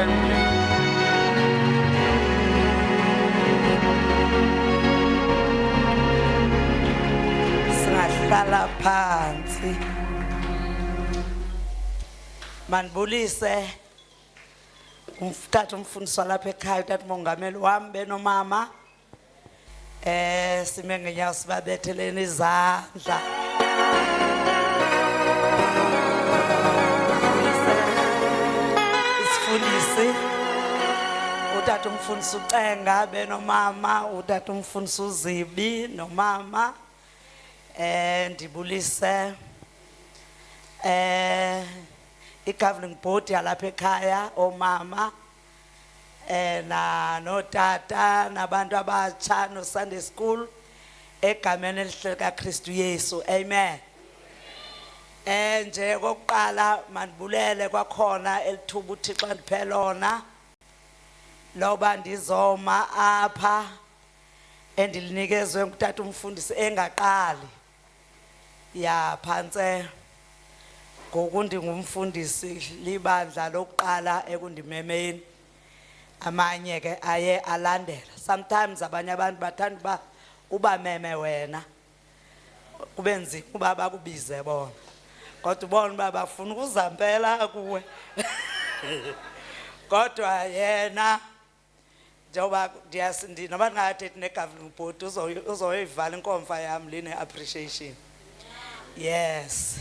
Assembly. Singahlala phansi. Mandibulise umtata umfundisi walapha ekhaya, utata umongameli wami benomama. Sime ngenyawo sibabetheleni izandla. Isifundisi utata umfundisi uCenga benomama, utata umfundisi uZibi nomama. Ndibulise i-governing board yalapha ekhaya, omama na notata nabantu abatsha no Sunday school, egameni elihle kaKristu Yesu, amen. Nje kokuqala mandibulele kwakhona elithuba uThixo andiphe lona loba ndizoma apha endilinikezwe ngutata umfundisi engaqali ya phantse ngoku ndingumfundisi libandla lokuqala ekundimemeni, amanye ke aye alandela. Sometimes abanye abantu bathanda uba ubameme wena, kube nzima uba bakubize bona, kodwa ubone uba bafuna ukuzampela kuwe. Kodwa yena njengoba noba ndingathethi ne-governing board, uzoyivala inkomfa yam line-appreciation. Yes.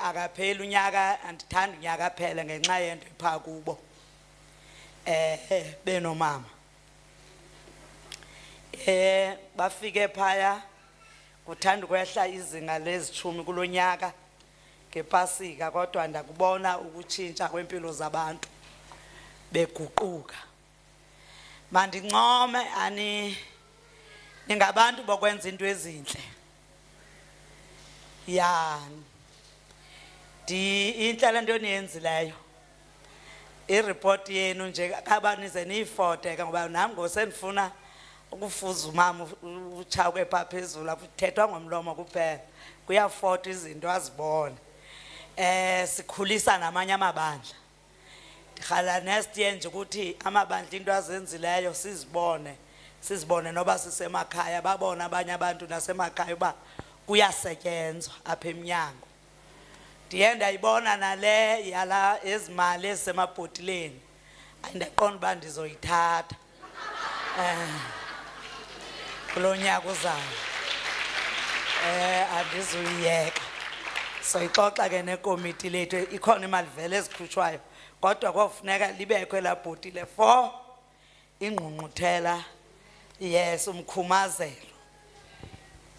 Akapheli unyaka, andithandi unyaka aphele ngenxa yento epha kubo. Benomama. Bafike phaya kuthanda ukwehla izinga lezishumi kulonyaka ngePasika, kodwa ndakubona ukutshintsha kwempilo zabantu beguquka. Mandincome ani ningabantu bokwenza into ezintle. Ya, di intle le nto niyenzileyo. I-report yenu nje kaba nize niyifote ke, ngoba nam ngosendifuna ukufuza umama uTshawukwe phaa phezulu, akuthethwa ngomlomo kuphela, kuyafotwa izinto azibone. Sikhulisa namanye amabandla. Ndirhalela next year nje ukuthi amabandla into azenzileyo sizibone, sizibone noba sisemakhaya, babone abanye abantu nasemakhaya uba kuyasetyenzwa apha emnyango. Ndiye ndayibona nale yala ezimali ezisemabhotileni, andaqonda uba ndizoyithatha kulo nyaka uzayo. Andizuyiyeka. Soyixoxa ke nekomiti lethu, ikhona imali vele ezikhutshwayo, kodwa kofuneka libekho elaa bhotile for ingqungquthela, yes, umkhumazelo.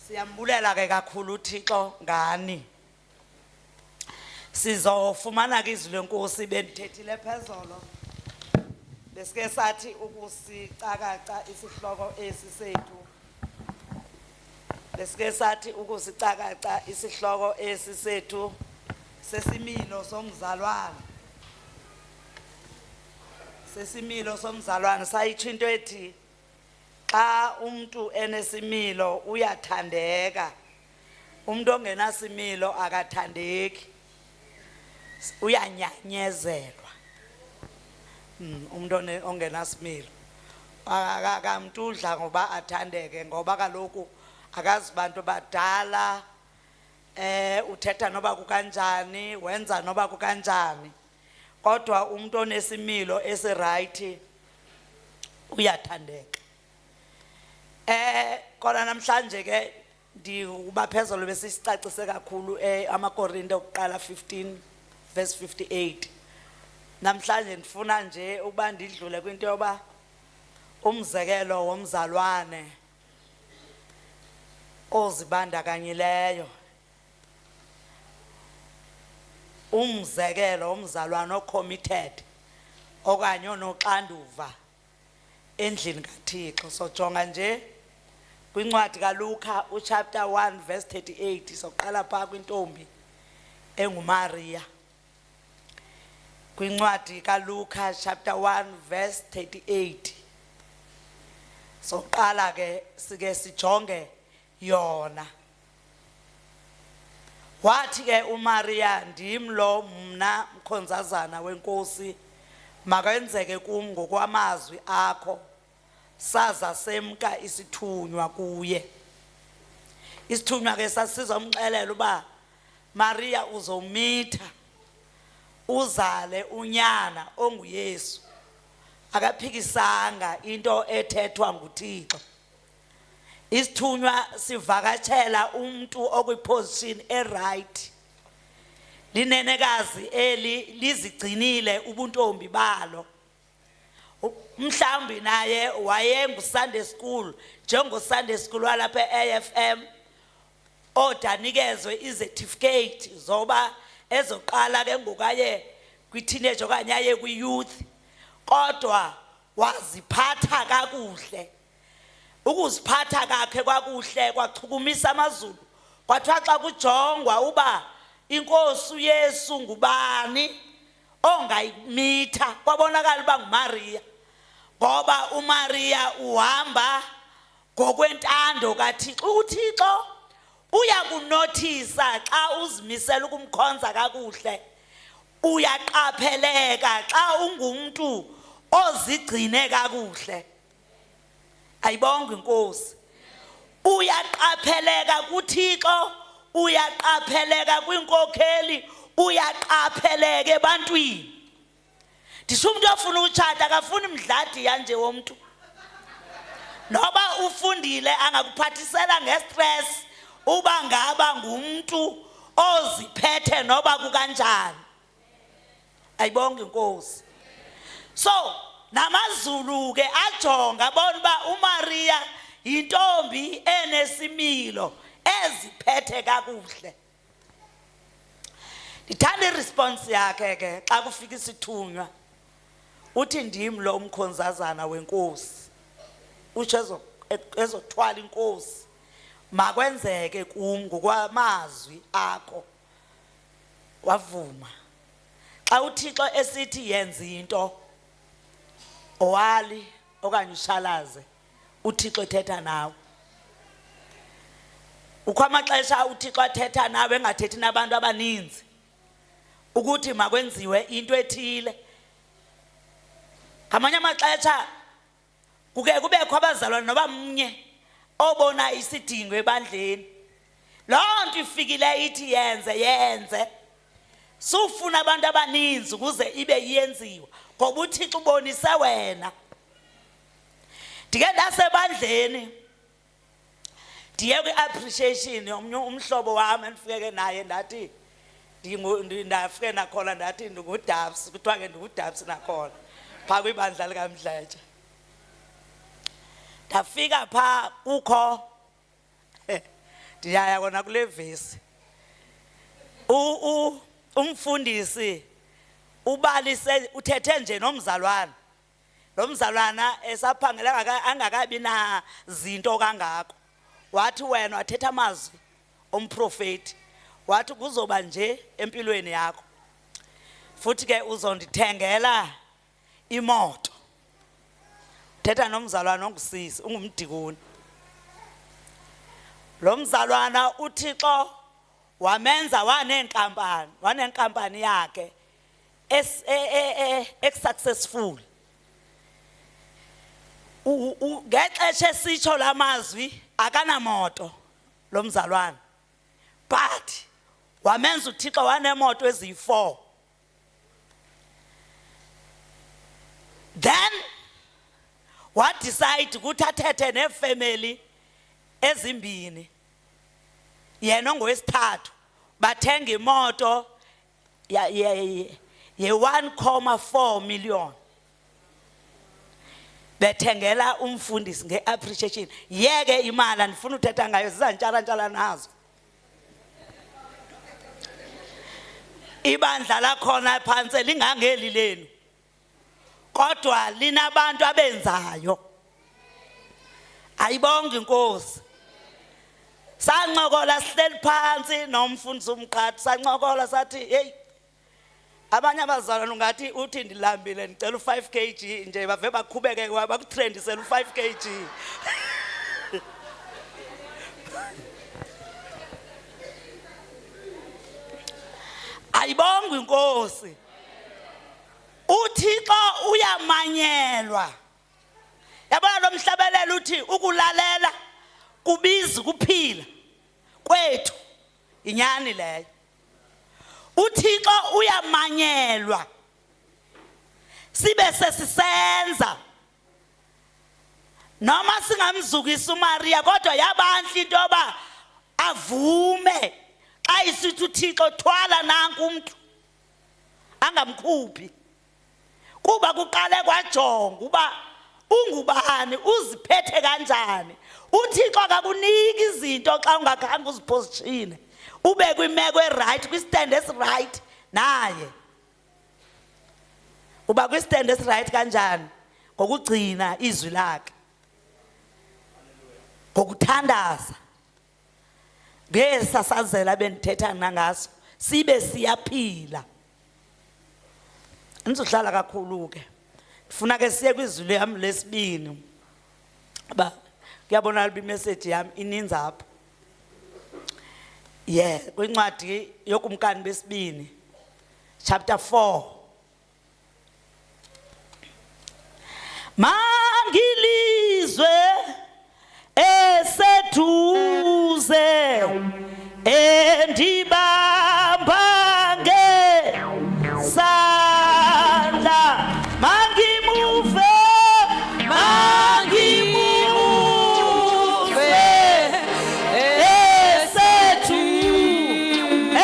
Siyambulela ke kakhulu uThixo ngani. Sizofumana ke izwi lenkosi bendithethile phezolo. Besike sathi ukusicakaca isihloko esi sethu. Besike sathi ukusicakaca isihloko esi sethu sesimilo somzalwane. Sesimilo somzalwane sayitsho into ethi xa umuntu enesimilo uyathandeka. Umuntu ongenasimilo akathandeki, uyanyanyezelwa. Umuntu ongenasimilo akamntu udla ngoba athandeke, ngoba kaloku akazi bantu badala, uthetha noba kukanjani, wenza noba kukanjani. Kodwa umuntu onesimilo esiright uyathandeka. Kodwa namhlanje ke ndikuba phezulu besisicacise kakhulu amaKorinte okuqala 15 verse 58. Namhlanje ndifuna nje ukuba ndidlule kwinto yoba umzekelo womzalwane ozibandakanyileyo, umzekelo womzalwane ocommitted okanye onoxanduva endlini kaThixo. Sojonga nje kwincwadi kaLuka uchapter 1 verse 38, soqala pha kwintombi enguMaria. Kwincwadi kaLuka chapter 1 verse 38, soqala ke sike sijonge yona. Wathi ke uMaria, ndim lo mna mkhonzazana wenkosi, Makenzeke kum ngokwamazwi akho. Saza semka isithunywa kuye. Isithunywa ke sasizomxelela uba Maria uzomitha uzale unyana onguYesu. Akaphikisanga into ethethwa nguThixo. Isithunywa sivakatshela umuntu okwiposition eright. Linenekazi eli lizigcinile ubuntombi balo. Mhlawumbi naye wayengu Sunday school njengo Sunday school walapha e-AFM odanikezwe izetifiketi zoba ezoqala ke ngokaye kwi-teenage okanye aye kwi-youth, kodwa waziphatha kakuhle. Ukuziphatha kakhe kwakuhle kwachukumisa amazulu. Kwathiwa xa kujongwa uba inkosi uYesu ngubani ongayimitha, kwabonakala uba nguMaria, ngoba uMaria uhamba ngokwentando kaThixo. UThixo uyakunothisa xa uzimisela ukumkhonza kakuhle. Uyaqapheleka xa ungumntu ozigcine kakuhle. Ayibongwe inkosi. Uyaqapheleka kuThixo, uyaqapheleka kwinkokheli, uyaqapheleka ebantwini. Ndisho umuntu ofuna utshata akafuni mdladi yanje womntu. Noba ufundile angakuphathisela ngestress uba ngaba ngumntu oziphethe noba kukanjani. Ayibonge inkosi. So namazulu ke ajonga abona uba uMaria yintombi enesimilo eziphethe kakuhle. Ndithanda iresponse yakhe ke xa kufika isithunywa. Uthi ndim lo umkhonzazana wenkosi. Utsho ezothwala inkosi. Makwenzeke kum ngokwamazwi akho. Wavuma. Xa uThixo esithi yenza into, owali okanye ushalaze, uThixo ethetha nawe. Ukho amaxesha uThixo athetha nawe engathethi nabantu abaninzi ukuthi makwenziwe into ethile. Ngamanye amaxesha kuke kubekho abazalwane noba mnye obona isidingo ebandleni. Loo nto ifikile ithi yenze, yenze. Sufuna abantu abaninzi ukuze ibe iyenziwa ngoba uThixo ubonise wena. Ndike ndasebandleni ndiye kwi-appreciation yomnye umhlobo wam endifikeke naye, ndathi ndafike nakhona ndathi ndinguDabs, kuthiwa ke ndinguDabs nakhona phaa kwibandla likaMdletshe. Ndafika phaa kukho ndiyaya kona kule vesi. Umfundisi ubalise uthethe nje nomzalwana. Lo mzalwana esaphangela angakabi nazinto kangako. Wathi wena wathetha amazwi omprofeti. Wathi kuzoba nje empilweni yakho. Futhi ke uzondithengela imoto. Thetha nomzalwana ongusisi, ungumdikoni. Lo mzalwana uThixo wamenza wanenkampani, wanenkampani yakhe esuccessful. Ngexesha esitsho lamazwi akanamoto lo mzalwana, but wamenza uThixo wanemoto eziyi-4. Then wadecide ukuthi athethe neefemeli ezimbini, yena ongowesithathu, bathenga imoto ye-1.4 million bethengela umfundisi nge-appreciation. Yeke imali andifuna uthetha ngayo, zizantshalantshala nazo. Ibandla lakhona phantse lingangeli lenu, kodwa linabantu abenzayo. Ayibonge inkosi. Sancokola sihleli phansi nomfundisi umqhathi, sancokola sathi hey, abanye abazalwane ungathi uthi ndilambile ndicela u-5 kg nje, bave bakhubeke bakutrendisela u-5 kg. Ayibongwe inkosi. uThixo Uyamanyelwa. Yabona lo mhlabelelo uthi ukulalela kubiza ukuphila kwethu. Inyani leyo. UThixo uyamanyelwa. Sibe sesisenza. Noma singamzukisa uMaria kodwa yabanhle into yoba avume xa isithi uThixo thwala nanku umuntu angamkhuphi kuba kuqale kwajonga uba ungubani uziphethe kanjani uThixo akakuniki izinto xa ungakhange uzipositione ube kwimeko eright kwistand esiright naye uba kwistand esiright kanjani ngokugcina izwi lakhe ngokuthandaza ngesasazela bendithetha nangaso sibe siyaphila ndizohlala kakhulu ke ndifuna ke siye kwizwi lam lesibini uba kuyabonakala uba imeseji yam ininzi apha ye kwincwadi yokumkani besibini chapter 4 Mangilizwe eseduze endibamba ngesandla mangimuve mangimuve esethu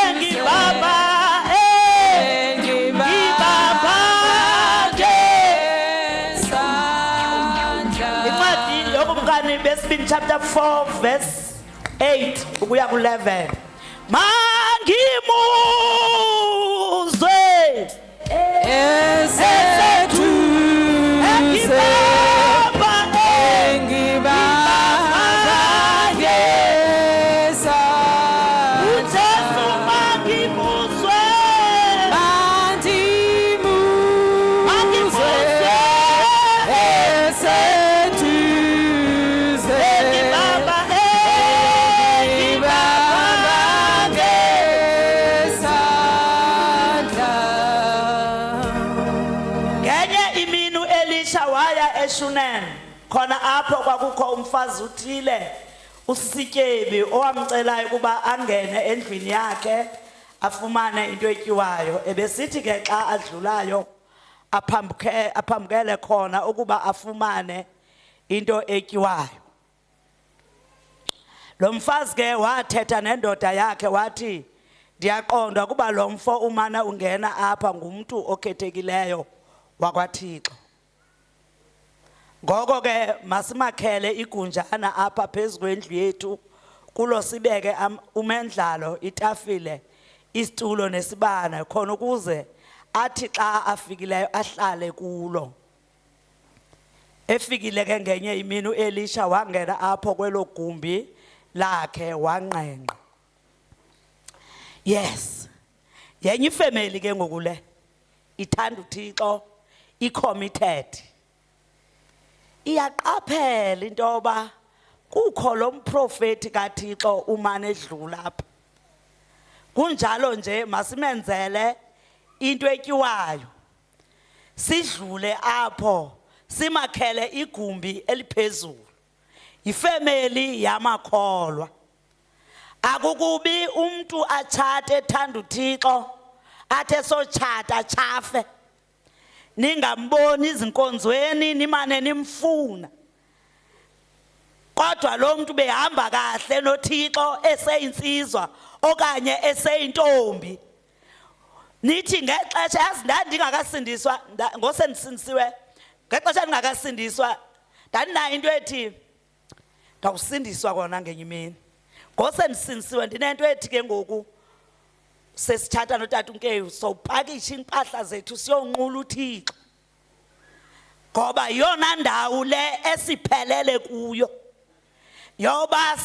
engibamba Incwadi yokumkani besibini chapter 4 verse 8 ukuya ku-11. Mangimuzwe Esethu engibamba engibamba ngesandla uJesu mangimuzwe Mandimuzwe eseduze engibamba engibamba ngesandla. Ngenye imini uElisha waya eShunem khona apho kwakukho umfazi uthile usisityebi owamcelayo ukuba angene endlwini yakhe afumane into etyiwayo ebesithi ke xa adlulayo aphambuke aphambukele khona ukuba afumane into etyiwayo Lo mfazi ke wathetha nendoda yakhe wathi ndiyaqonda ukuba lo mfo umana ungena apha ngumntu okhethekileyo wakwaThixo. Ngoko ke masimakhele igunjana apha phezu kwendlu yethu kulo sibeke umendlalo, itafile, isitulo nesibane khona ukuze athi xa afikileyo ahlale kulo. Efikile ke ngenye imini uElisha wangena apho kwelo gumbi lakhe wangqengqa. Yes. Yenye ifamily ke ngoku le ithanda uThixo i-committed. Iyaqaphela into yoba kukho lo mprofeti kaThixo umane edlula apha. Kunjalo nje masimenzele into etyiwayo. Sidlule apho simakhele igumbi eliphezulu. Yifemeli yamakholwa. Akukubi umntu atshate ethanda uThixo athe sotshata chafe. Ningamboni izinkonzweni nimane nimfuna. Kodwa lo mntu behamba kahle noThixo eseyinsizwa okanye eseyintombi. Nithi ngexesha yazi ndandingakasindiswa ngosendisindisiwe ngexesha ndingakasindiswa ndandinayo into ethi ndawusindiswa kona ngenye imini. Ngosendisindisiwe ndinento ethi ke ngoku sesitshata notata uNkewu sowupakisha iimpahla zethu siyonqula uThixo. Ngoba yiyona ndawo le esiphelele kuyo. Yoba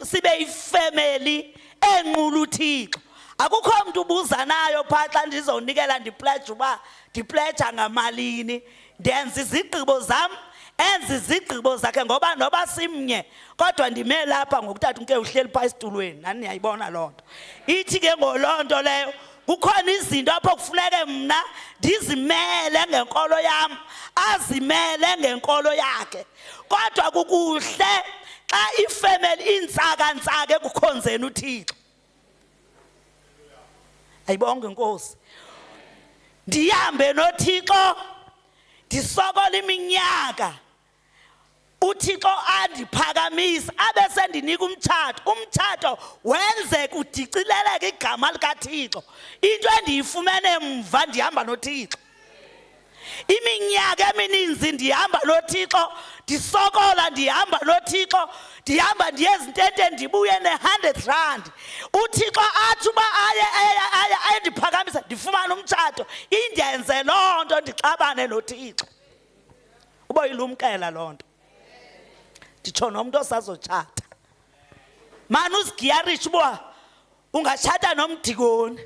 sibe yifemeli enqula uThixo. Akukho mntu ubuzanayo phaa xa ndizonikela ndipledge uba ndipledja ngamalini. Ndenza izigqibo zam, enza izigqibo zakhe ngoba noba simnye kodwa ndime lapha ngokutata uNkewu uhleli phaa esitulweni, nani niyayibona loo nto. Ithi ke ngoloo nto leyo Kukhona izinto apho kufuneke mna ndizimele ngenkolo yam, azimele ngenkolo yakhe. Kodwa kukuhle xa ifemeli intsaka-ntsaka ekukhonzeni uThixo. Ayibonge inkosi. Ndihambe noThixo ndisokola iminyaka, uThixo andiphakamise abe sendinika umtshato. Umtshato wenze kudicileleke igama likaThixo. Into endiyifumene mva ndihamba noThixo. Iminyaka emininzi ndihamba noThixo, ndisokola ndihamba noThixo, ndihamba ndiye ezintenteni ndibuye ne-100 rand. UThixo athi uba aye aye aye ayendiphakamisa ndifumane umtshato, indenze loo nto ndixabane noThixo. Uboyilumkela loo nto. Nditsho nomntu osazotshata, mani uzigiyarishe uba ungatshata nomdikoni,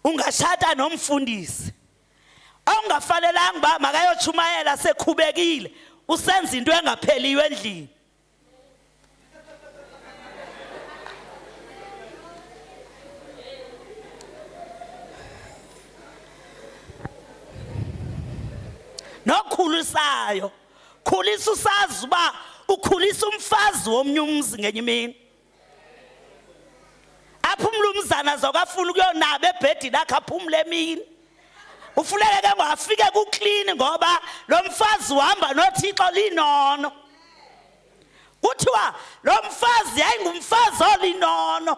ungatshata nomfundisi ongafanelanga uba makayotshumayela sekhubekile, usenza into engapheliyo endlini. Nokhulisayo, khulisa usazi uba ukhulisa umfazi womnye umzi ngenye imini. Apha umlumzana zokafuna ukuyonaba ebhedini akhe aphumle emini. Ufuneke ke ngoafike kuklini ngoba lo mfazi uhamba noThixo linono. Kuthiwa lo mfazi yayingumfazi olinono.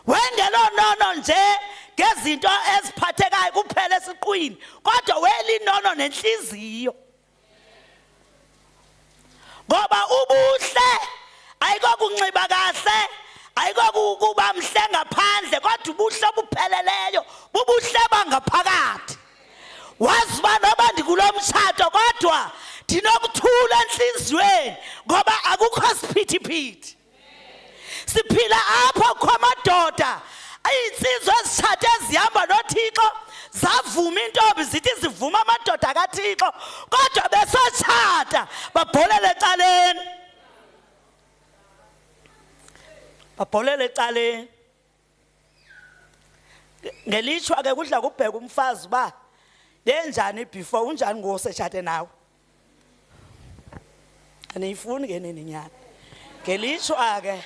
Wengelonono nje ngezinto eziphathekayo kuphela esiqwini, kodwa welinono nenhliziyo. Ngoba ubuhle ayikokunxiba kahle, ayikokuba mhle ngaphandle, kodwa ubuhle obupheleleyo bubuhle bangaphakathi. Wazi uba noba ndikulo mtshato kodwa ndinokuthula entliziyweni ngoba akukho siphithiphithi. Siphila apho kukho amadoda, iinsizwa ezitshate ezihamba noThixo, zavuma iintombi zithi zivuma amadoda kaThixo, kodwa besotshata babholele ecaleni, babholele ecaleni. Ngelishwa ke kudla kubheka umfazi uba benjani before, unjani ngoku setshate nawe. Aniyifuni ke nini nyana. Ngelishwa ke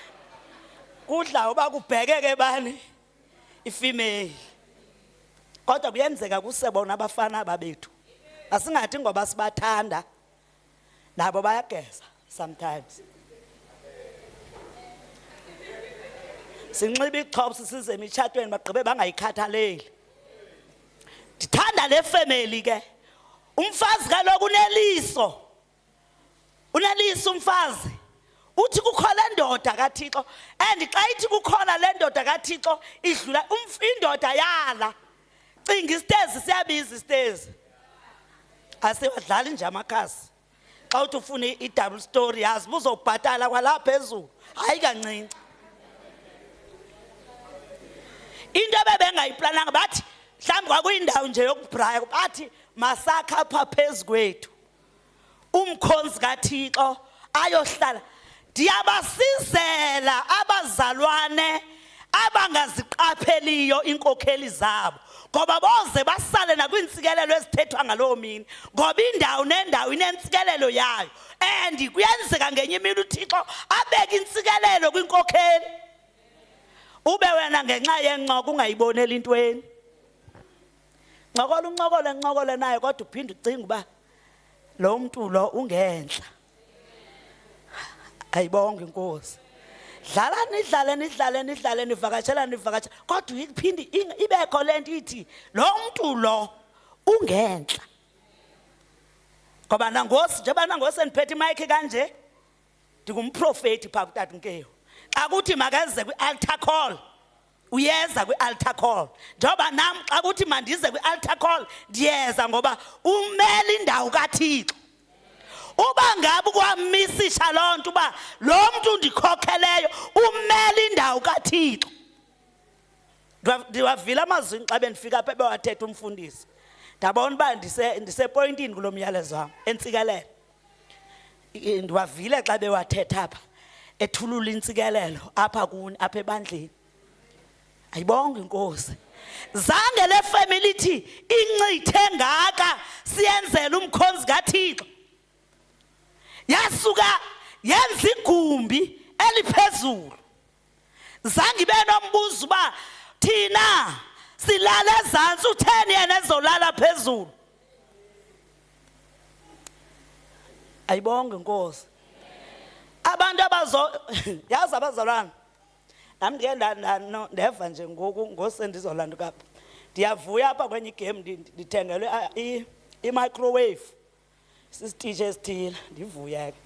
kudla uba kubhekeke bani ifemale. Kodwa kuyenzeka kusebona abafana ababethu. Asingathi ngoba sibathanda nabo bayageza sometimes. Sinxiba ichops size emitshatweni bagqibe bangayikhathaleli. Ndithanda le family ke. Umfazi kaloku uneliso. Uneliso umfazi. Uthi kukho le ndoda kaThixo, and xa ithi kukhona le ndoda kaThixo idlula indoda yala. Cinga isitezi siyabiza isitezi. Asiwadlali nje amakhasi. Xa uthi ufuna i-double story yazi buzobhatala kwalapha phezulu. Hayi kancinci. Into ebebengayiplananga bathi mhlawumbi kwakuyindawo nje yokubraya, bathi masakha apha phezu kwethu umkhonzi kaThixo ayohlala. Ndiyabasizela abazalwane abangaziqapheliyo inkokheli zabo, ngoba boze basale nakwiintsikelelo ezithethwa ngaloo mini, ngoba indawo nendawo inentsikelelo yayo. And kuyenzeka ngenye imini uThixo abeke intsikelelo kwinkokheli, ube wena ngenxa yencoko ungayiboneli intweni. Ncokola uncokole ncokole naye, kodwa uphinde ucinge uba lo mntu lo ungenhla. Ayibonge inkosi. Dlala nidlale nidlale nidlale nivakashela nivakashela, kodwa iphinde ibekho lento ithi lo mntu lo ungenhla. Ngoba nangosi njengoba nangosi ndiphethe imayikhi kanje, ndingumprofeti phaa kutata uNkewu. Xa kuthi makeze kwi-altar call, uyeza kwi-altar call. Njengoba nam xa kuthi mandize kwi-altar call, ndiyeza, ngoba umele indawo kaThixo. Uba ngabe ukwamisisha loo nto uba lo mntu ndikhokheleyo umele indawo kaThixo. Ndiwavile amazwi xa bendifika apha ebewathetha umfundisi, ndabona uba ndisepoyintini kulo myalezo wam entsikelelo. Ndiwavile xa bewathetha apha, ethulula intsikelelo apha kuni, apha ebandleni. Ayibonge inkosi. Zange le family ithi incithe ngaka siyenzela umkhonzi kaThixo. Yasuka yenza igumbi eliphezulu. Zange ibe nombuzo uba thina silala ezantsi utheni yena ezolala phezulu. Ayibonge inkosi. Abantu abazo yazi abazalwana Nam ndike ndeva nje ngoku ngosendizolanda kapa. Ndiyavuya apha kwenye igame ndithengelwe i-microwave sisititshe esithile ndivuye ke.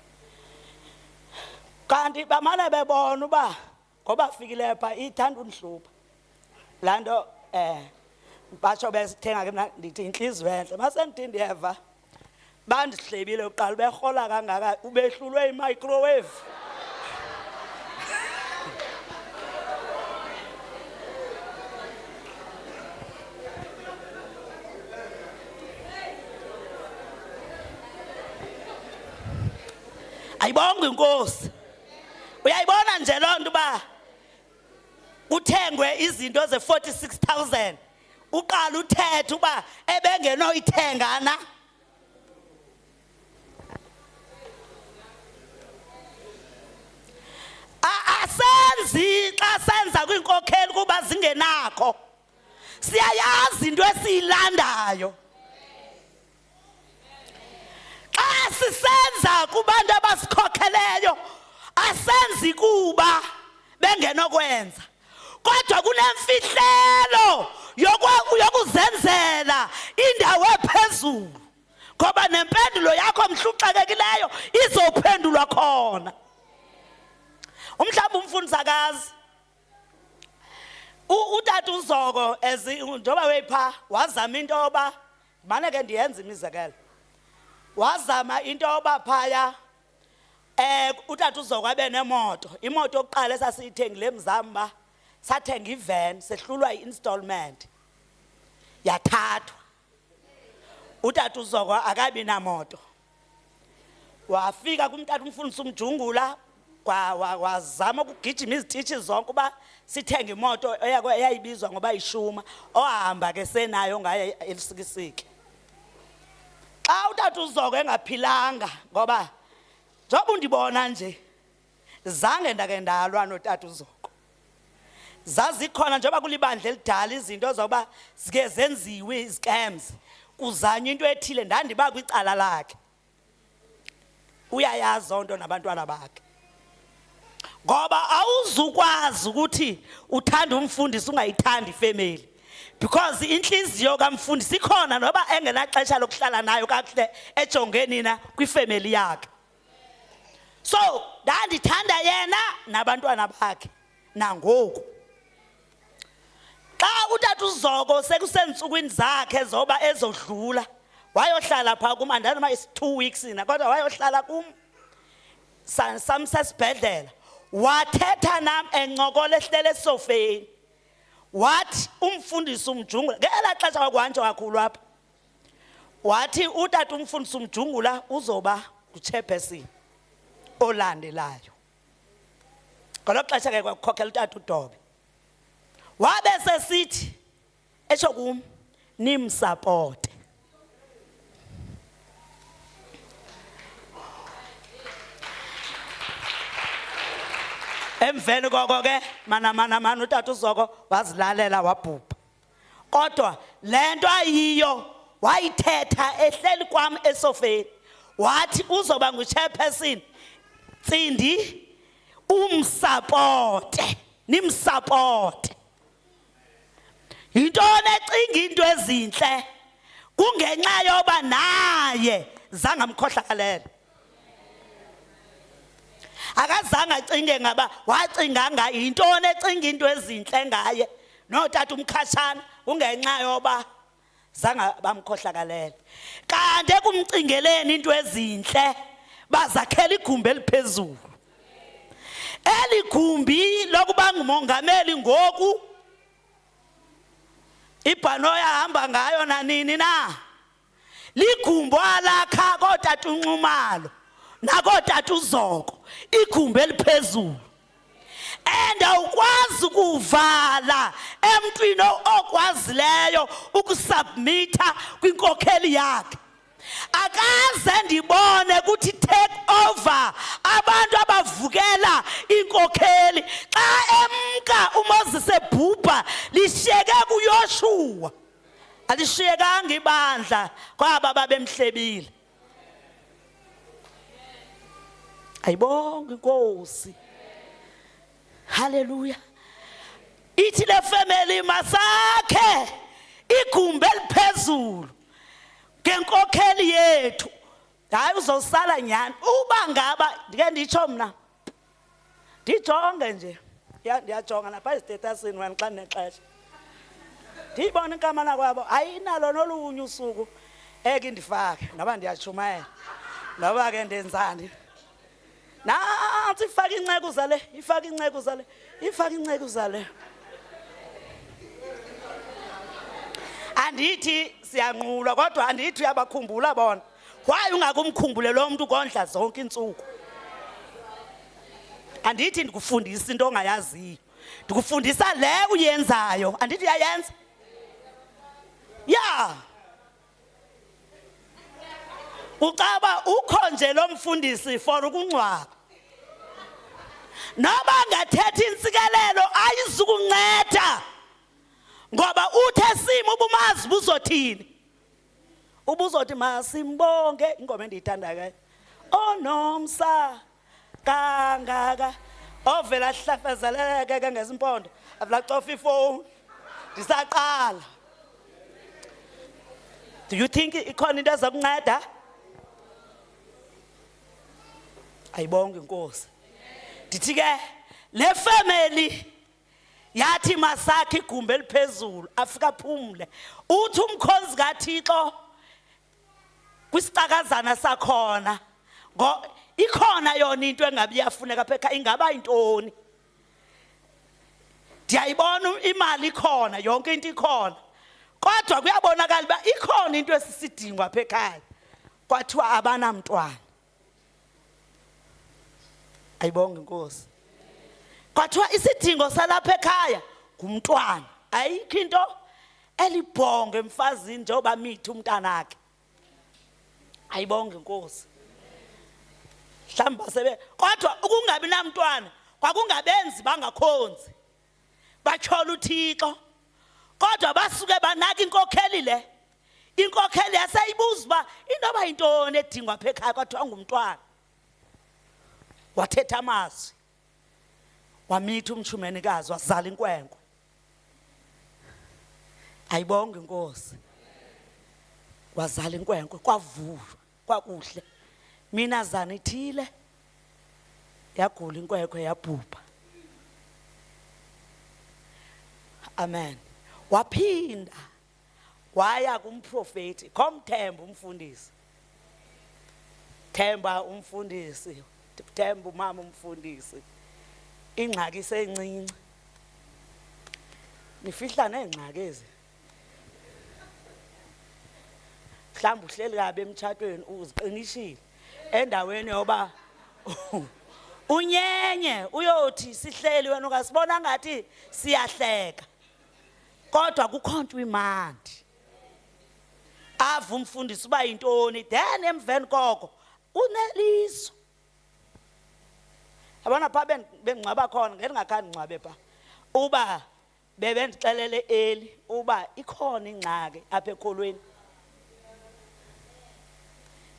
Kanti bamane bebona uba ngoba fikileyo pha ithanda undihlupha laa nto batsho besithenga ke mna ndithi intliziyo entle. Masendithi ndiyeva bandihlebile kuqala berhola kangaka ubehlulwe i-microwave. Ayibongwe inkosi. Uyayibona nje loo nto uba kuthengwe izinto ze-46,000 uqala uthethe uba ebengenoyithenga na. Asenzi xa senza kwiinkokheli kuba zingenakho, siyayazi into esiyilandayo. Xa sisenza kubantu abasikhokheleyo asenzi kuba bengenokwenza, kodwa kunemfihlelo yokuzenzela indawo ephezulu, ngoba nempendulo yakho mhla uxakekileyo izophendulwa khona. Umhlawumbi umfundisakazi utata uZoko njengoba weyipha wazama into yoba mane ke ndiyenza imizekelo, wazama into yoba phaya utata uZoko abe nemoto. Imoto yokuqala esasiyithengile eMzamba, sathenga ivan, sehlulwa i-installment, yathathwa. Utata uZoko akabi namoto. Wafika kumtata umfundisi uMjungula, wazama ukugijima izititshi zonke uba sithenge imoto eyayibizwa ngoba yishuma, ohamba ke senayo ngaye elisikisiki. Xa utata uZoko engaphilanga, ngoba njengoba undibona nje zange ndake ndalwa notata uZoko. Zazikhona njengoba kulibandla elidala izinto zokuba zike zenziwe izicams, kuzanywa into ethile, ndandiba kwicala lakhe. Uyayazi loo nto nabantwana bakhe, ngoba awuzukwazi ukuthi uthanda umfundisi ungayithandi ifemeli, because inhliziyo kamfundisi ikhona noba engenaxesha lokuhlala nayo kakuhle ejonge nina kwifemeli yakhe. So ndandithanda yena nabantwana bakhe nangoku. Xa utata uZoko sekusentsukwini zakhe zoba ezodlula, wayohlala phaa kum, andazi noba is 2 weeks na, kodwa wayohlala kum samsesibhedlela. Wathetha nam encokola ehlele esofeni, wathi umfundisi uMjungula, ngelaa xesha kwakuhanjwa kakhulu apha, wathi utata umfundisi uMjungula uzoba nguchairperson olandelayo. Ngelo xesha ke kwakukhokhela utata uDobe. Wabe sesithi esho kum, nimsapote. Emveni koko ke mana mana mana utata uZoko wazilalela wabhubha. Kodwa le nto ayiyo wayithetha ehleli kwam esofeni, wathi uzoba nguchairperson, Tsindi umsapote, nimsapote. Yintoni ecinga into ezintle? Kungenxa yoba naye zange amkhohlakalele. Akazange acinge ngaba wacinga ngaye. Yintoni ecinga into ezintle ngaye notata umkhashana? Kungenxa yoba zange bamkhohlakalele. Kanti ekumcingeleni into ezintle bazakhela igumbi eliphezulu. Eli gumbi lokuba ngumongameli ngoku ibhanoyi ahamba ngayo nanini na, ligumbi alakha kootata uNxumalo nakootata uZoko, igumbi eliphezulu. And awukwazi ukuvala emntwini okwazileyo ukusubmitha kwinkokheli yakhe. Akaze ndibone kuthi take over abantu abavukela inkokheli. Xa emka uMoses ebhubha, lishiyeke kuYoshuwa, alishiyekanga ibandla kwaba babemhlebile. Ayibonge inkosi, haleluya. Ithi le family masakhe igumbi eliphezulu ngenkokheli yethu. Hayi, uzosala nyhani uba ngaba ndike nditsho mna, ndijonge nje. Ya, ndiyajonga napha ezitetasini wena xa ndinexesha, ndiyibona inkamana kwabo ayinalo nolunye usuku eke ndifake noba ndiyatshumayela noba ke ndenzani. Nantsi ifake inceku zale, ifake inceku zale, ifake inceku zale. Andithi siyanqulwa, kodwa andithi uyabakhumbula bona. Why ungakumkhumbule lo mntu kondla zonke iintsuku? Andithi ndikufundisa into ongayaziyo, ndikufundisa le uyenzayo. Andithi uyayenza? Ya, ucaba ukho nje lo mfundisi for ukungcwaba, noba angathetha intsikelelo ayizukunceda, ngoba uthe simo ubumazi buzothini, ubuzothi masimbonge. Ingoma endiyithandayo ke, onomsa kangaka, ovela ahlafezeleke ke ngezimpondo, avela cofa ifowuni ndisaqala. Do you think ikhona into ezokunceda? Ayibonge inkosi. Ndithi ke le family yathi masakhe igumbi eliphezulu afika aphumle. Uthi umkhonzi kaThixo kwisicakazana sakhona, ngo ikhona yona into engabe iyafuneka apha ekhaya, ingaba yintoni? Ndiyayibona imali ikhona, yonke into ikhona, kodwa kuyabonakala uba ikhona into esisidingo apha ekhaya. Kwathiwa abanamntwana. Ayibonge inkosi. Kwathiwa isidingo salapha ekhaya ngumntwana. Ayikho into elibhongo emfazini njengoba mithi umntanakhe. Ayibonge inkosi. Mhlawumbi basebe, kodwa ukungabi namntwana kwakungabenzi bangakhonzi batyhola uThixo, kodwa basuke banaka inkokheli le. Inkokheli yaseyibuza uba intoba yintoni edingwa apha ekhaya. Kwathiwa ngumntwana. Wathetha amazwi, wamitha umtshumenikazi, wazala inkwenkwe. Ayibonge inkosi. Wazala inkwenkwe, kwavulwa kwakuhle. Mina zana ithile yagula inkwenkwe, yabhubha. Amen. Waphinda waya kumprofeti. Khomthemba umfundisi, themba umfundisi, themba umama umfundisi. Ingxaki isencinci, nifihla neengxaki ezi. Mhlawumbi uhleli kabi emtshatweni, uziqinishile endaweni yoba unyenye uyothi sihleli wena ungasibona ngathi siyahleka, kodwa kukho nto imandi. Ava umfundisi uba yintoni, then emveni koko uneliso. Yabona phaa bengcwaba khona, ngendingakhange ndingcwabe phaa uba bebendixelele eli uba ikhona ingxaki apha ekholweni,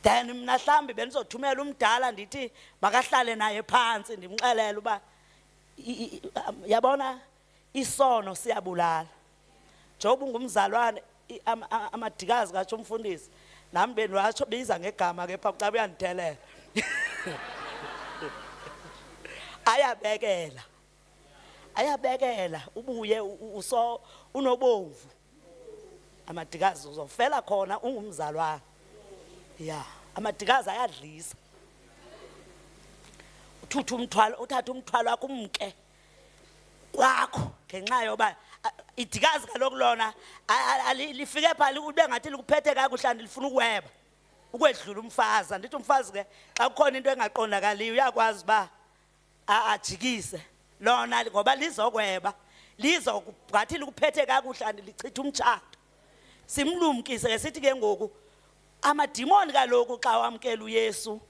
then mna mhlawumbi bendizothumela umdala, ndithi makahlale naye phantsi, ndimxelele uba yabona isono siyabulala. Njengoba ungumzalwane, amadikazi katsho umfundisi, nami bendiwatsho biza ngegama ke phaa kucaba uyandithelela, ayabekela, ayabekela, ubuye uso unobomvu amadikazi, uzofela khona ungumzalwane. Ya, amadikazi ayadlisa. Uthutha umthwalo, uthatha umthwalo wakho umke kwakho ngenxa yoba idikazi kaloku lona lifike phaa ube ngathi likuphethe kakuhle, anti lifuna ukweba ukwedlula umfazi. Andithi umfazi ke xa kukhona into engaqondakaliyo uyakwazi uba ajikise lona ngoba lizokweba. Lizokugathi likuphethe kakuhle kanti lichitha umtshato. Simlumkise ke sithi ke ngoku amadimoni kaloku xa wamkela uYesu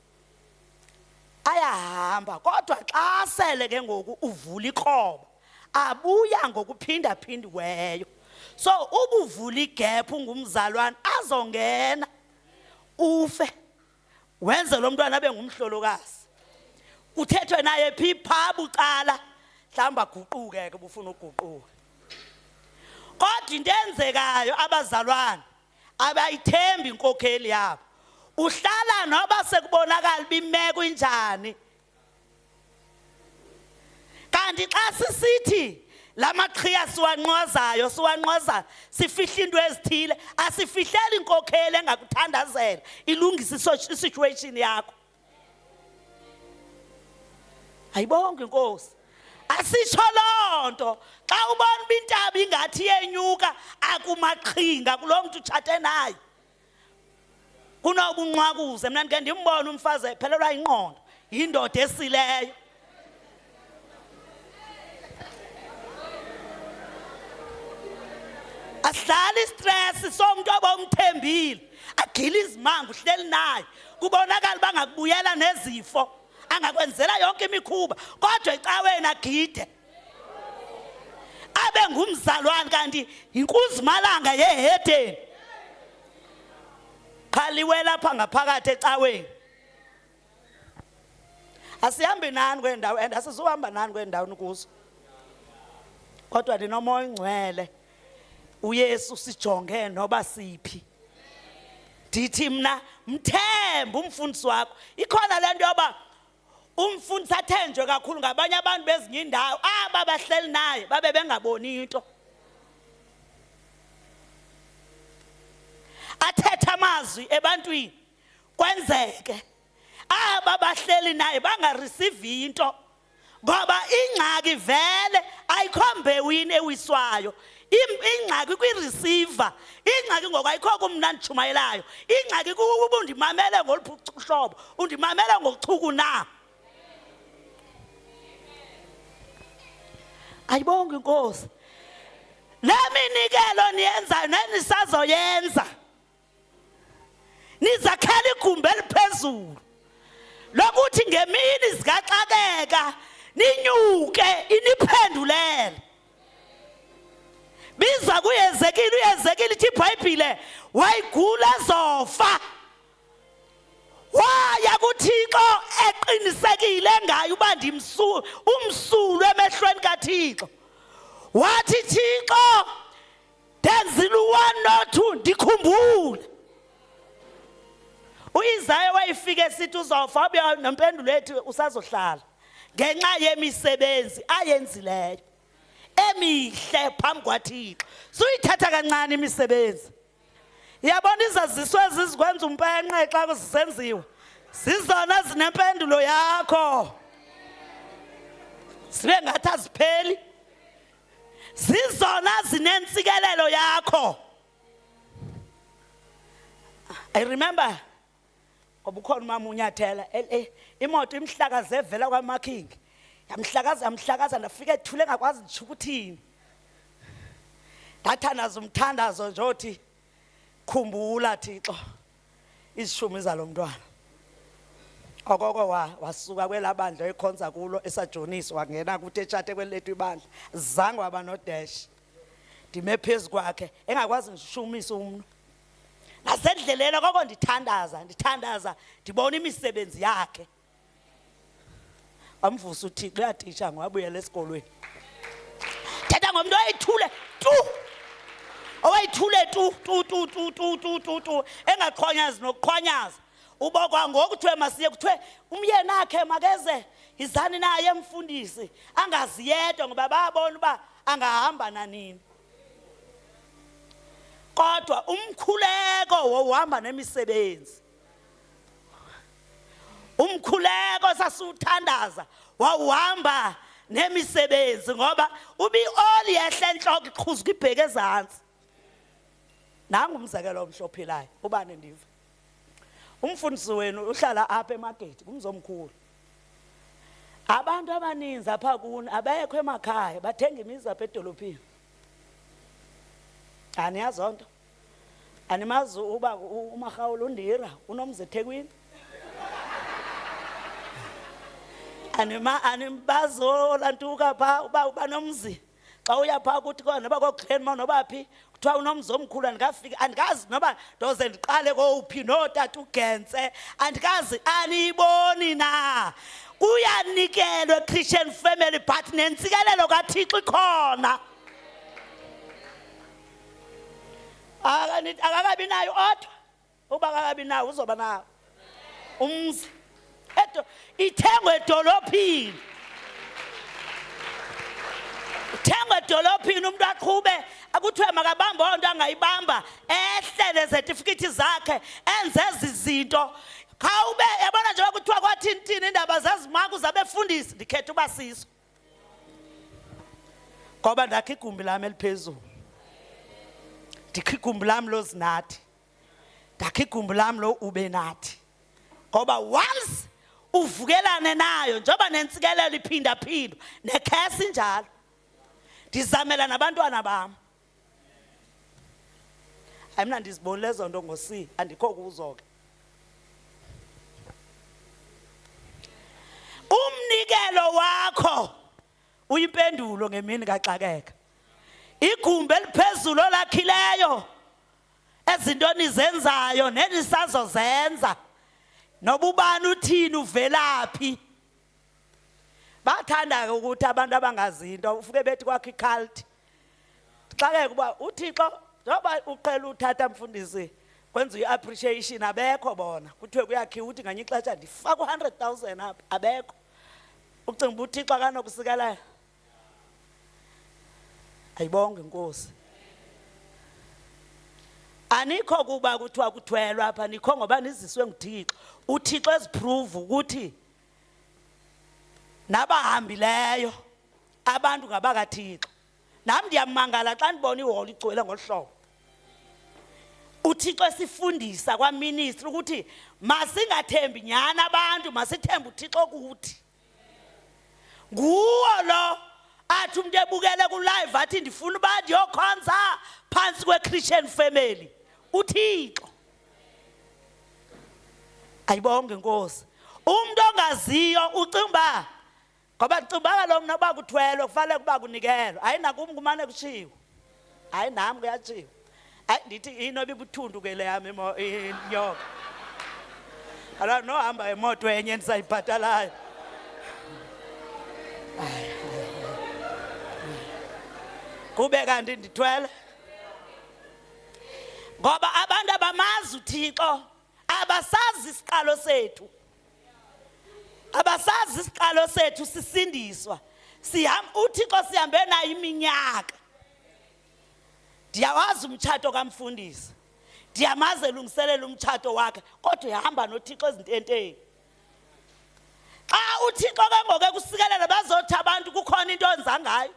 ayahamba, kodwa xa sele ke ngoku uvula ikroba abuya ngokuphindaphindiweyo. So ubuvula igephu ungumzalwane azongena ufe wenze lo mntwana abe ngumhlolokazi, kuthethwe naye phi phaa bucala, mhlawumbi aguquke ke ubufuna uguquka. Kodwa into eyenzekayo, abazalwane abayithembi inkokheli yabo, uhlala noba sekubonakala uba imeko injani. Kanti xa sisithi la maqhiya siwanqwazayo, siwanqwaza sifihla into ezithile, asifihleli inkokheli engakuthandazela ilungise isituation yakho. Ayibonge inkosi. Asitsho loo nto. Xa ubona uba intaba ingathi iyenyuka, akumaqhinga kuloo mntu utshate naye, kunoba unqwakuze. Mna ndike ndimbone umfazi ephelelwa yingqondo yindoda esileyo. Asidlali istress somntu abomthembile, agile izimanga, uhleli naye, kubonakala uba angakubuyela nezifo, angakwenzela yonke imikhuba, kodwa ecaweni agide abe ngumzalwane kanti yinkuzimalanga yehedeni. Qha liwela apha ngaphakathi ecaweni. Asihambi nani kwendawo and asizuhamba nani kwendawo nikuzo, kodwa ndinomoya oyingcwele uYesu sijonge noba siphi. Ndithi mna mthembe umfundisi wakho. Ikhona le nto yoba umfundisi athenjwe kakhulu ngabanye abantu bezinye iindawo, aba bahleli naye babe bengaboni into, athethe amazwi ebantwini kwenzeke, aba bahleli naye bangarisivi into, ngoba ingxaki vele ayikho mbewini ewiswayo. Ingxaki kwi-receiver, ingxaki ngoku ayikho kumna nditshumayelayo, ingxaki kukuba undimamele ngoluphi uhlobo, undimamele ngochuku na. Ayibonge inkosi. Le minikelo niyenzayo nenisazoyenza, nizakhela igumbi eliphezulu lokuthi ngemini zikaxakeka ninyuke iniphendulele. Biza kuYezekile, uYezekile ithi iBhayibhile wayigula ezofa, waya kuThixo eqinisekile ngaye uba ndimsulwa umsulwa emehlweni kaThixo. Wathi, Thixo, ndenzile u-1 no-2, ndikhumbule. UIsaya wayefika esithi uzofa, wabuya nempendulo ethi usazohlala ngenxa yemisebenzi ayenzileyo emihle phambi kwaThixo. Suyithatha kancane imisebenzi. Yabona izaziso ezizikwenza umpenqe xa kusenziwa, zizona zinempendulo yakho, zibe ngathi azipheli, zizona zinentsikelelo yakho. I remember ngoba ukhona umama unyathela imoto imhlakaze evela kwaMaking, yamhlakaza yamhlakaza, ndafika ethule engakwazi nditsho ukuthini. Ndathandaza umthandazo nje othi, khumbula Thixo izishumi zalo mntwana. Okoko wasuka kwelaa bandla ekhonza kulo esajoniswa, wangena kuthi etshate kwelethu ibandla, zange waba nodash. Ndime phezu kwakhe engakwazi ndishumisa umnwe nasendleleni, koko ndithandaza, ndithandaza, ndibona imisebenzi yakhe. Wamvusa uThixo, uyatitsha ngwabuyela esikolweni. Thetha ngomntu owayethule tu, owayethule tu tu tu tu tu tu tu tu, engaqhwanyazi nokuqhwanyaza. Ubokwa ngoku kuthiwe masiye, kuthiwe umyeni akhe makeze, yizani naye mfundisi, angaziyedwa ngoba bayabona uba angahamba nanini. Kodwa umkhuleko wowuhamba nemisebenzi. Umkhuleko sasiwuthandaza wawuhamba nemisebenzi, ngoba uba ioli yehle entloko iqhuzuka ibheke ezantsi. Nangu umzekelo omhle ophilayo ubani ndiva. Umfundisi wenu uhlala apha eMageti kumzomkhulu. Abantu abaninzi apha kuni abekho emakhaya, bathenga imizi apha edolophini. Aniyazi loo nto? Animazi uba uMarhawula uNdira unomzi eThekwini? Animbazi olantuka phaa uba uba nomzi? Xa uya phaa kuthi kodwa noba kooGlenmore noba phi, kuthiwa unomzi omkhulu. Andikafiki, andikazi noba ndoze ndiqale kowuphi nootata uGentse, andikazi. Aniyiboni na? Kuyanikelwa Christian family, but nentsikelelo kaThixo ikhona. Akakabi nayo odwa, uba akakabi nawo uzoba nawo umzi. Ithengwe edolophini, ithengwe edolophini. Umuntu aqhube akuthiwe makabambe onto angayibamba, ehle nezetifikiti zakhe, enze ezi zinto. Khawube yabona njengoba kuthiwa kwathintini iindaba zezimaku zabefundisi, ndikhetha uba siso ngoba ndakha igumbi lam eliphezulu, ndikha igumbi lam lozinathi, ndakha igumbi lam lo ube nathi. Ngoba once uvukelane nayo, njengoba nentsikelelo iphindaphindwa, nekhesi injalo. Ndizamela nabantwana bam. Hayi, mna ndizibonile ezo nto ngosi, andikho kuzo ke. Umnikelo wakho uyimpendulo ngemini kaxakeka. Igumbi eliphezulu olakhileyo, ezinto nizenzayo nenisazozenza, noba ubani uthini, uvelaphi. Bathanda ke ukuthi abantu abangazinto ufike bethi kwakho icult. Xakeka uba uThixo njengoba uqhela uthatha mfundisi kwenza i-appreciation, abekho bona. Kuthiwe kuyakhiwa, uthi nganye ixesha ndifaka u-100,000 apha, abekho. Ucinga uba uThixo akanokusikelela? Ayibonge inkosi. Anikho kuba kuthiwa kuthwelwa apha, nikho ngoba niziswe nguThixo. UThixo eziprove ukuthi nabahambileyo abantu ngabakaThixo. Nam ndiyamangala xa ndibona iholo igcwele ngolu hlobo. UThixo esifundisa kwaministry ukuthi masingathembi nyhani abantu, masithembe uThixo kuthi. Nguwo lo athi umuntu ebukele ku-live athi ndifuna uba ndiyokhonza phantsi kwe-Christian family. UThixo ayibonge inkosi. Umuntu ongaziyo ucinga uba ngoba ndicinga uba kaloku mna uba kuthwelwe kufanele ukuba kunikelwe. Hayi, nakum kumane kutshiwo, hayi nam kuyatshiwo. Hayi, ndithi inoba ibuthuntu ke le yam inyoka. Kaloku nohamba imoto enye endisayibhatalayo. Kube kanti ndithwele ngoba abantu abamazi uThixo, abasazi isiqalo sethu, abasazi isiqalo sethu. Sisindiswa sihamba uThixo, sihambe naye iminyaka. Ndiyawazi umtshato kamfundisi, ndiyamazi elungiselela umtshato wakhe, kodwa uyahamba noThixo ezintenteni. Xa uThixo ke ngoku ekusikelela, bazothi abantu kukhona into onza ngayo.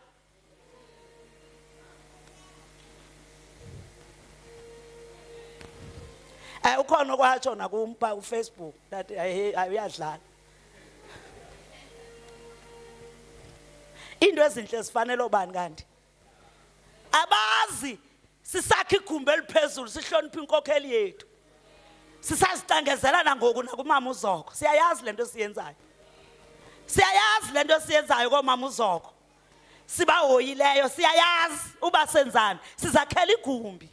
Ukhona okwatsho nakumpha uFacebook that uyadlala. Into ezinhle zifanele obani kanti? Abazi sisakha igumbi eliphezulu, sihlonipha inkokheli yethu, sisazicangezela nangoku nakumama uZoko. Siyayazi lento siyenzayo, siyayazi lento siyenzayo koomama uZoko sibahoyileyo, siyayazi uba senzani, sizakhela igumbi.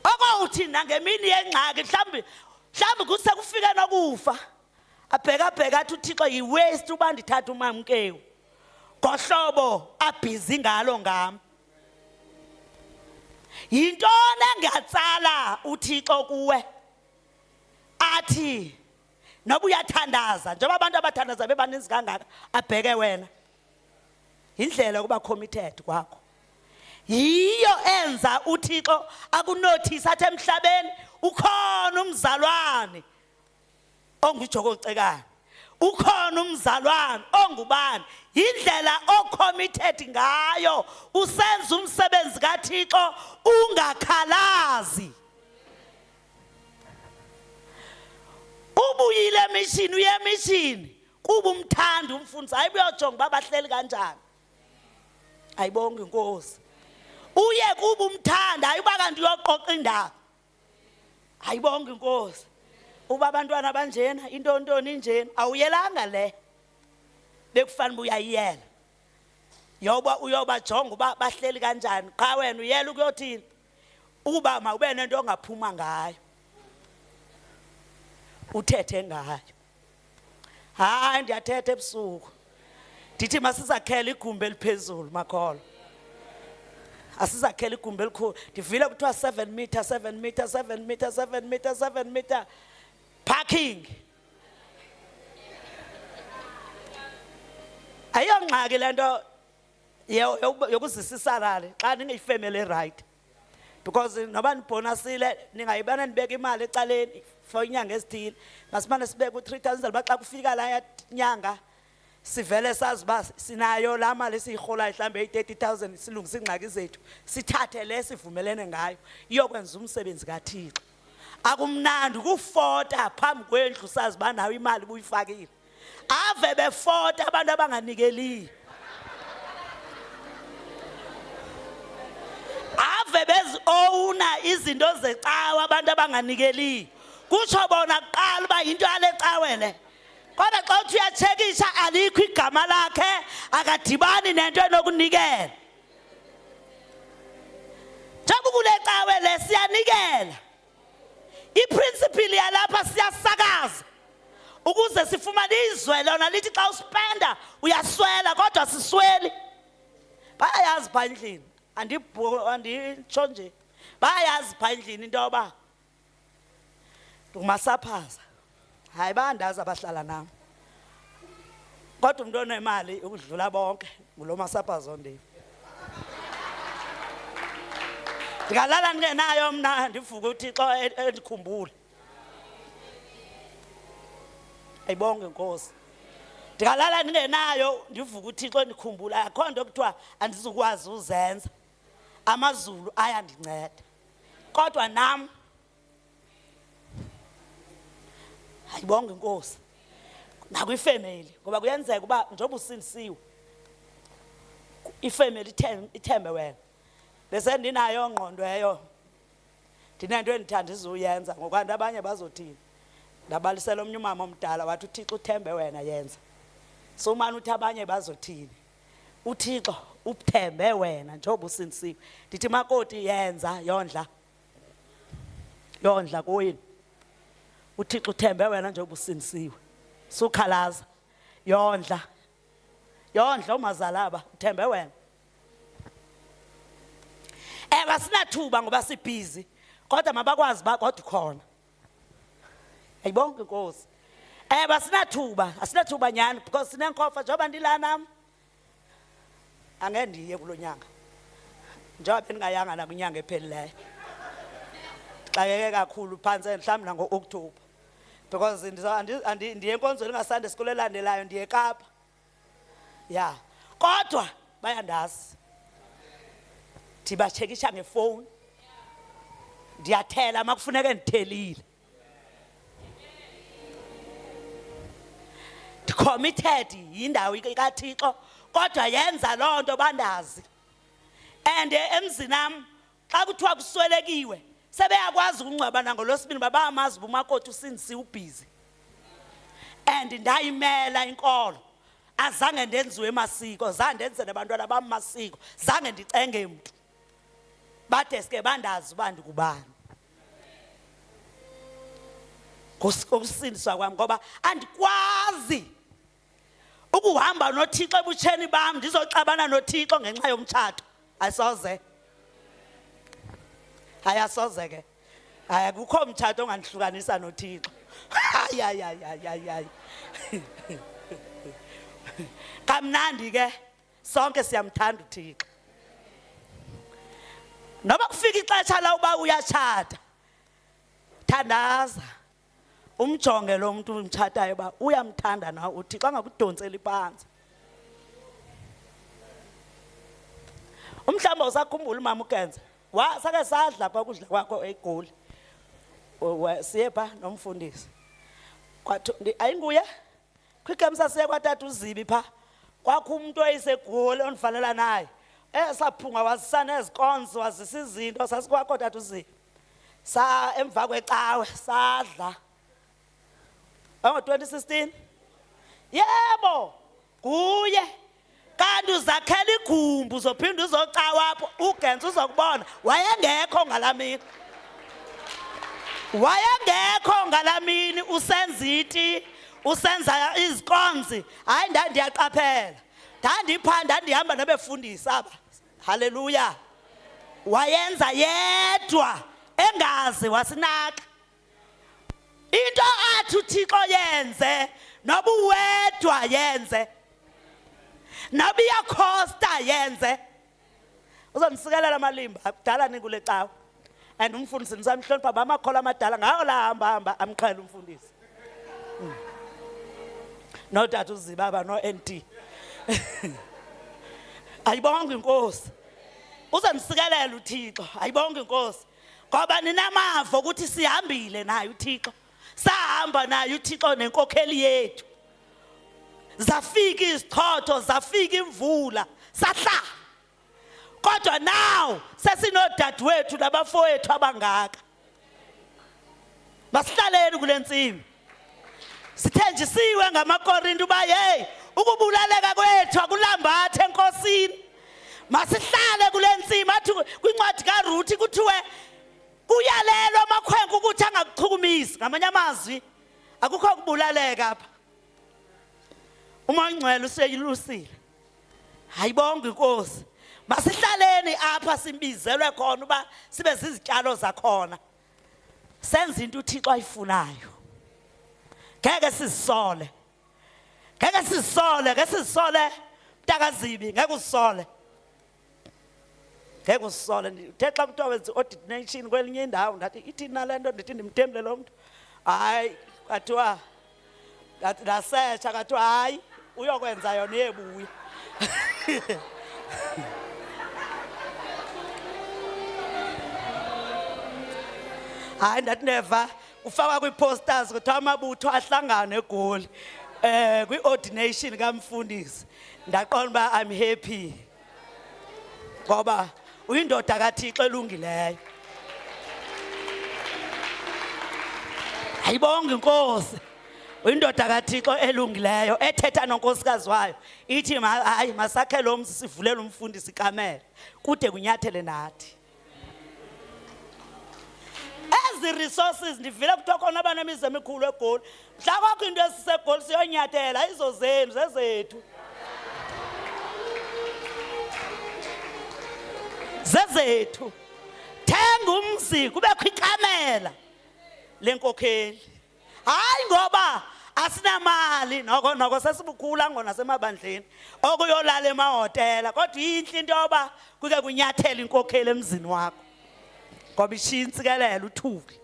Okowuthi nangemini yengxaki, mhlawumbi kuse kufike nokufa, abhekabheka athi uThixo yi-waste uba ndithatha umamkewu ngohlobo abhizi ngalo ngam. Yintoni engatsala uThixo kuwe athi noba uyathandaza, njengoba abantu abathandaza bebaninzi kangaka, abheke wena? Yindlela yokuba committed kwakho yiyo enza uThixo akunothisa, athi emhlabeni ukhona umzalwane onguJokocekane, ukhona umzalwane ongubani. Yindlela ocommitted ngayo, usenza umsebenzi kaThixo ungakhalazi. Ubuyile emishini, uye emishini. Kuba umthanda umfundisi, hayi uyojonga uba bahleli kanjani. Ayibonge inkosi. Uye kuba umthanda, hayi uba kanti uyoqoqa indaba. Ayibonge inkosi. Uba abantwana banjena, into ntoni injena, awuyelanga le. Bekufanele uba uyayiyela. Yoba uyobajonga uba bahleli kanjani, qha wena uyela ukuyothini? Uba mawube nento ongaphuma ngayo. Uthethe ngayo. Hayi ndiyathetha ebusuku. Ndithi masizakhele igumbi eliphezulu makholo. Asizakhele igumbi elikhulu. Ndivile kuthiwa 7 meter, 7 meter, 7 meter, 7 meter, 7 meter parking. Ayongxaki lento yokuzisa isalari xa ningeyifemeli right. Because noba nibhonasile ningayibana nibeka imali ecaleni for inyanga ezithile. Masimane sibeke u-3000 uba xa kufika laa nyanga sivele sazi uba sinayo laa mali esiyirholayo mhlawumbi eyi-30,000 silungise iingxaki zethu, sithathe le sivumelene ngayo iyokwenza umsebenzi kaThixo. Akumnandi ukufota phambi kwendlu sazi uba nawe imali ubuyifakile. Ave befota abantu abanganikeliyo. Ave bezi-owna izinto zecawa abantu abanganikeliyo. Kutsho bona kuqala uba yinto yale cawe le. Kodwa xa uthi uyatshekisha alikho igama lakhe, akadibani nento enokunikela. Njengoba kule cawe le siyanikela. Iprinciple yalapha siyasakaza ukuze sifumane izwe lona lithi xa uspenda uyaswela kodwa sisweli. Bayayazi pha endlini, anditsho nje, bayayazi pha endlini into yoba ndingumasaphaza. Hayi, bayandazi abahlala nam, kodwa umntu onemali ukudlula bonke ngulo masaphaza ondim. Ndingalala ndingenayo mna, ndivuke uThixo endikhumbule. Ayibonge inkosi. Ndingalala ndingenayo, ndivuke uThixo endikhumbule. Akho nto kuthiwa andizukwazi uzenza. Amazulu ayandinceda, kodwa nam ayibonge inkosi. Nakwifemeli, ngoba kuyenzeka uba njengoba usindisiwe ifemeli ithembe wena. Bese ndinayo ngqondo eyo, ndinento endithanda izuyenza ngokanti abanye bazothini. Ndabalisela omnye umama omdala wathi uThixo uthembe wena yenza. So umane uthi abanye bazothini, uThixo uthembe wena njengoba usindisiwe. Ndithi makoti yenza, yondla, yondla kuyini. uThixo uthembe wena njengoba usindisiwe. Sukhalaza, yondla, yondla umazala aba, uthembe wena. Ewe, sinathuba ngoba sibhizi, kodwa mabakwazi uba kodwa ukhona. Ayibonke inkosi. Ewe, asinathuba, asinathuba nyhani because sinenkofa. Njengoba ndila nam angeke ndiye kulo nyanga, njengoba bendingayanga nakwinyanga ephelileyo. Xakeke kakhulu phantse mhlawumbi nango-October because ndiye enkonzweni ngaSunday school elandelayo, ndiye eKapa. Ya, kodwa bayandazi, ndibatshekisha ngefowuni, ndiyathela makufuneke ndithelile. Ndicommitted yindawo kaThixo, kodwa yenza loo nto bandazi. And emzini am xa kuthiwa kuswelekiwe sebeyakwazi ukungcwaba nangolwesibini, uba bayamazi uba umakoti usindisiwe ubhizi. And ndayimela inkolo, azange ndenziwe masiko, zange ndenze nabantwana bam masiko, zange ndicenge mntu, bade sike bandazi uba ndikubani ngokusindiswa kwam, ngoba andikwazi ukuhamba noThixo ebutsheni bam ndizoxabana noThixo ngenxa yomtshato. Ayisoze, hayi asoze ke, hayi akukho mtshato ongandihlukanisa noThixo. Hayi, hayi, hayi, hayi, hayi, hayi. Kamnandi ke, sonke siyamthanda uThixo. Noba kufika ixesha la uba uyatshata, thandaza, umjonge lo mntu umtshatayo uba uyamthanda na uThixo, angakudontseli phantsi. Umhlawumbi usakhumbula umama uGenza, sake sadla pha ukudla kwakho eGoli, siye pha nomfundisi. Kwathu, ayinguye? Kwigame sasiye kwatata uZibi pha. Kwakho umuntu owayeseGoli ondifanela naye. Esaphunga wazisa nezikonzo wazisa izinto sasikwakho tata uZibi. Sa emva kwecawe sadla. Ngo-2016 yebo nguye kanti uzakhela igumbi uzophinde uzocawa apho ugenza uzokubona wayengekho ngalamini wayengekho ngalamini usenza iti usenza izikonzi hayi ndandiyaqaphela ndandipha ndandihamba nabefundisi aba haleluya wayenza yedwa engazi wasinaka into athi uThixo yenze noba uwedwa yenze noba iyakhosta yenze uzondisikelela amalimba akudala nikule cawa and umfundisi ndisamhlonipha bamakholwa amadala ngawo la hamba hamba amqhela umfundisi Notata uzibaba no-NT ayibonge inkosi uzondisikelela uThixo ayibonge inkosi ngoba ninamava ukuthi sihambile naye uThixo sahamba naye uThixo nenkokheli yethu zafika izichotho zafika imvula sahlala kodwa now sesinodadewethu nabafowethu abangaka masihlaleni kule ntsimi sithenjisiwe ngamaKorinto uba hey ukubulaleka kwethu akulambathe enkosini masihlale kule ntsimi athi kwincwadi kaRuthi kuthiwe kuyalelwa amakhwenkwe ukuthi angakuchukumisi ngamanye amazwi akukho kubulaleka apha uma ingcwele useyilusile hayibonga inkosi masihlaleni apha simbizelwe khona uba sibe zizityalo zakhona senze into uThixo ayifunayo ngeke sizisole ngeke sizisole ngeke sizisole mntakazibi ngeke uzisole ngeke uzisole ndithe xa kuthiwa wenza i-ordination kwelinye indawo ndathi ithini nale nto ndithi ndimthembile lo mntu hayi kwathiwa ndasetsha kwathiwa hayi uyokwenza yona iyebuya hayi ndathi neva kufakwa kwii-posters kuthiwa amabutho ahlangane egoli um kwi-ordination kamfundisi ndaqonda uba i'm happy ngoba uyindoda kaThixo elungileyo ayibonge inkosi uyindoda kaThixo elungileyo ethetha nonkosikazi wayo ithi hayi masakhe lo mzi sivulele umfundisi ikamela kude kunyathele nathi ezi resources ndivile kuthiwa khona abanemizi emikhulu egoli mhla kwakho into esisegoli siyonyathela izo zenu zezethu zezethu thenga umzi kubekho ikamela lenkokheli hayi ngoba asinamali noko noko sesibukhula ngona semabandleni okuyolala emahhotela kodwa inhle into yoba kuke kunyathela inkokheli emzini wakho ngoba ishiya intsikelelo uthuli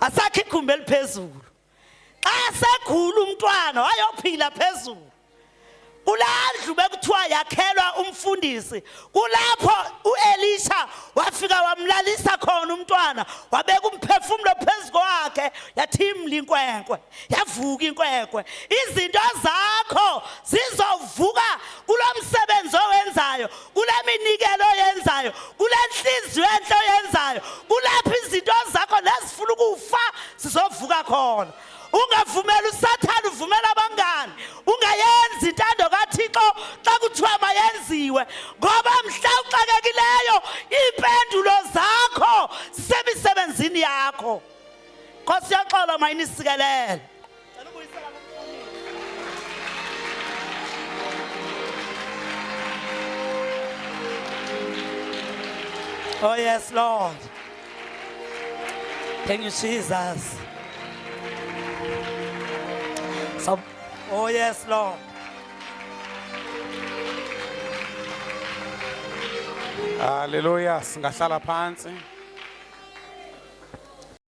asakhe igumbi eliphezulu xa segula umntwana wayophila phezulu kulaa ndlu bekuthiwa yakhelwa umfundisi kulapho uElisha wafika wamlalisa khona umntwana wabeka umphefumlo phezu kwakhe yathimla inkwenkwe yavuka inkwenkwe izinto zakho zizovuka kulo msebenzi owenzayo kule minikelo oyenzayo kule nhliziyo enhle oyenzayo kulapho izinto zakho nezifuna ukufa zizovuka khona ungavumeli usathane uvumela abangani ungayenzi intando kathixo xa kuthiwa mayenziwe ngoba mhla uxakekileyo iimpendulo zakho zisemisebenzini yakho nkosi yoxolo mayinisikelele Oh yes, Lord. Thank you, Jesus. So, oh yes, Lord. Hallelujah, singahlala phansi.